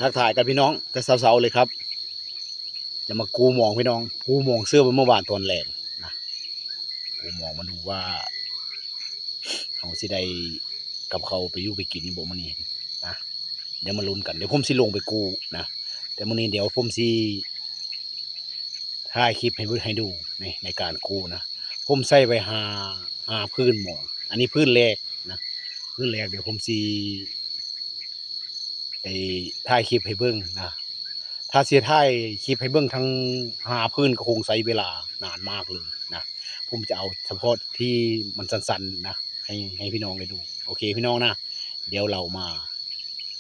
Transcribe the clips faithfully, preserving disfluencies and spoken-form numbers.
ทักทายกันพี่น้องแต่เช้าๆเลยครับ จะมากู้หมองพี่น้อง กู้หมองเสื้อไว้เมื่อวานตอนแลงนะ กู้หมองมาดูว่าเฮาสิได้กับข้าวไปอยู่ไปกินอยู่บ่มื้อนี้นะ เดี๋ยวมาลุ้นกัน เดี๋ยวผมสิลงไปกู้นะ แต่มื้อนี้เดี๋ยวผมสิถ่ายคลิปให้เบิ่ง ให้ดูใน ในการกู้นะ ผมใส่ไว้ห้า ห้าพื้นหมอง อันนี้พื้นแรกนะ พื้นแรกเดี๋ยวผมสิ ไอ้ถ่ายคลิปให้เบิ่งนะ ถ้าสิถ่ายคลิปให้เบิ่งทั้งห้าพื้นก็คงใช้เวลานานมากเลยนะ ผมจะเอาเฉพาะที่มันสั้นๆนะ ให้ ให้พี่น้องได้ดู โอเคพี่น้องนะ เดี๋ยวเรามา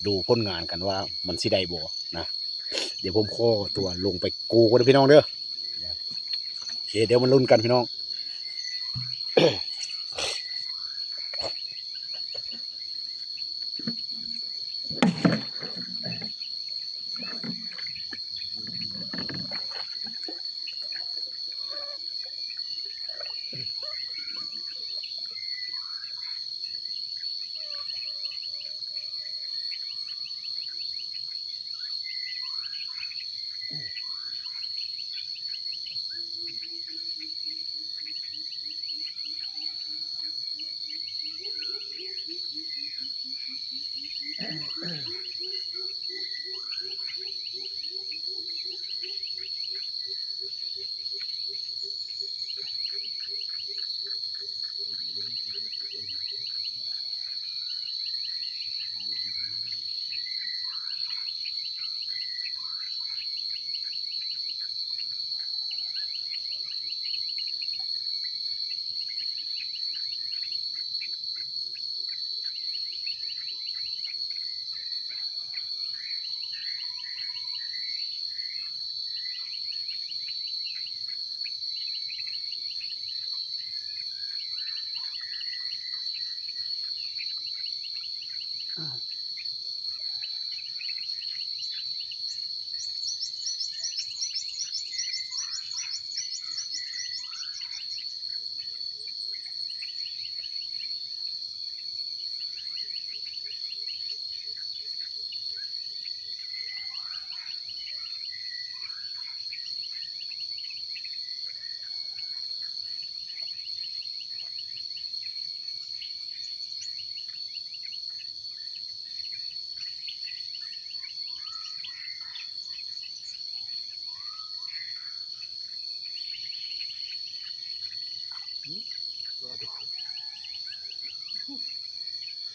ดูผลงานกันว่ามันสิได้บ่นะ เดี๋ยวผมขอตัวลงไปกู้ก่อนเด้อพี่น้องเด้อ โอเค เดี๋ยวมาลุ้นกันพี่น้อง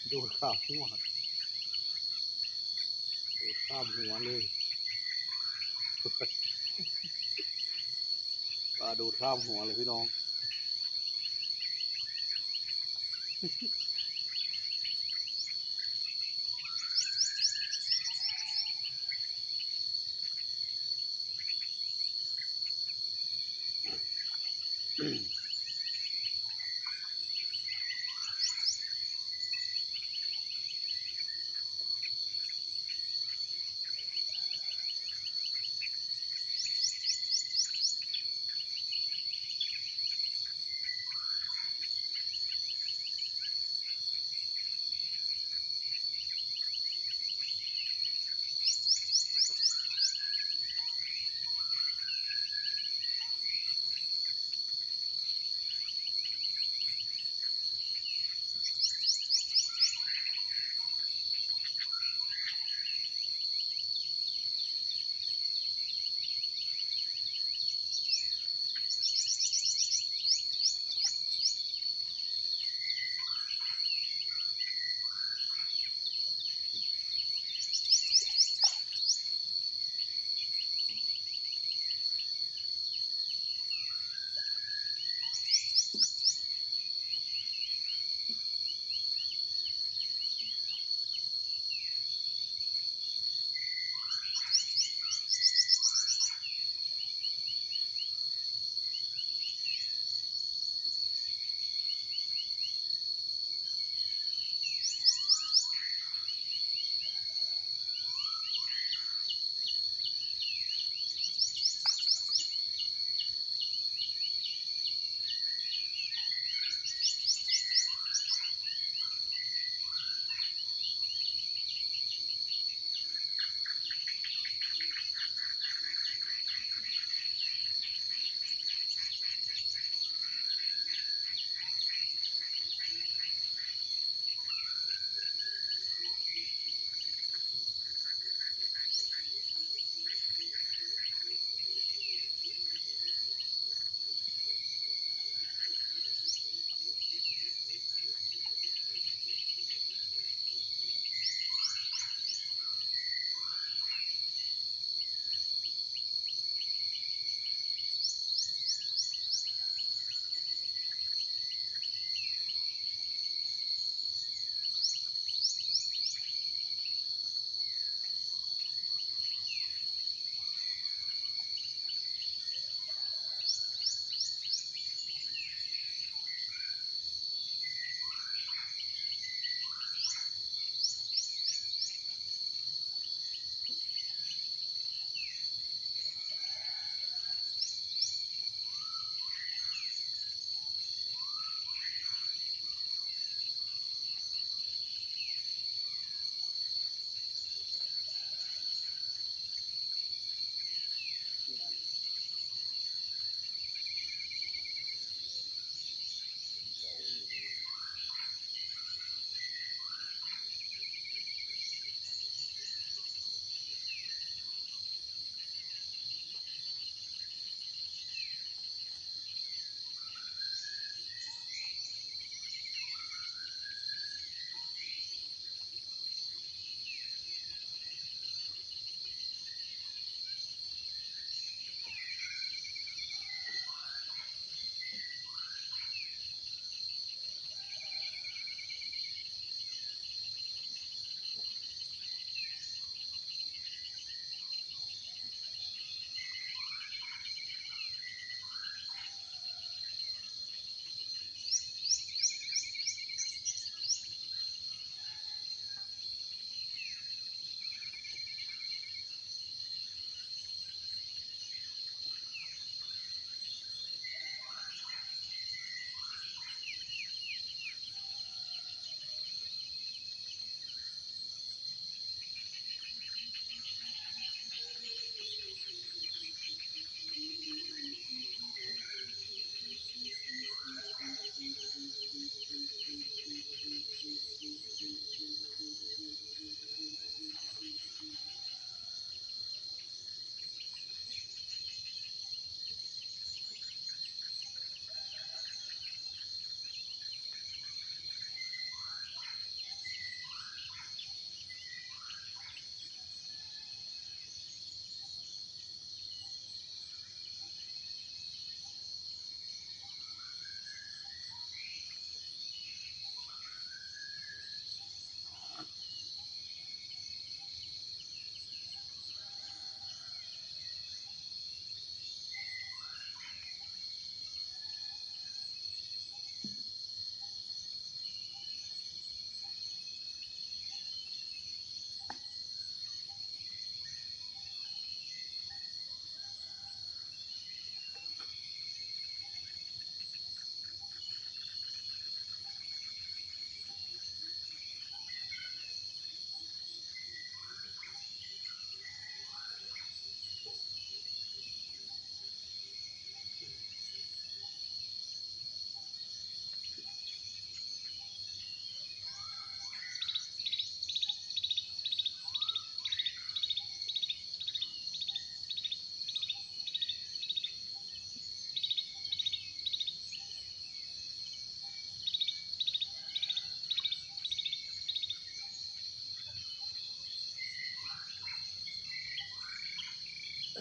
โดดข้ามหัว โดดข้ามหัวเลย ปลาโดดข้ามหัวเลยพี่น้อง พ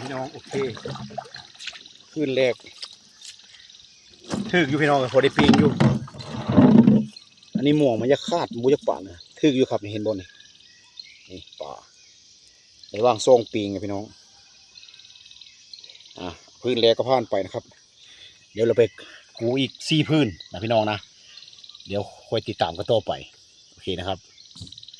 ี่น้อง โอเค คืนแรก ถืกอยู่พี่น้อง พอได้ปิ้งอยู่ อันนี้ม่วงมันจะขาด บ่อยากปานนะ ถืกอยู่ครับ นี่เห็นบ่นี่ นี่ปลา ในว่างซองปิ้งอะพี่น้อง อ่ะ พื้นแรกก็ผ่านไปนะครับ เดี๋ยวเราไปกู้อีกสี่พื้นนะพี่น้องนะ เดี๋ยวค่อยติดตามกันต่อไป โอเคนะครับ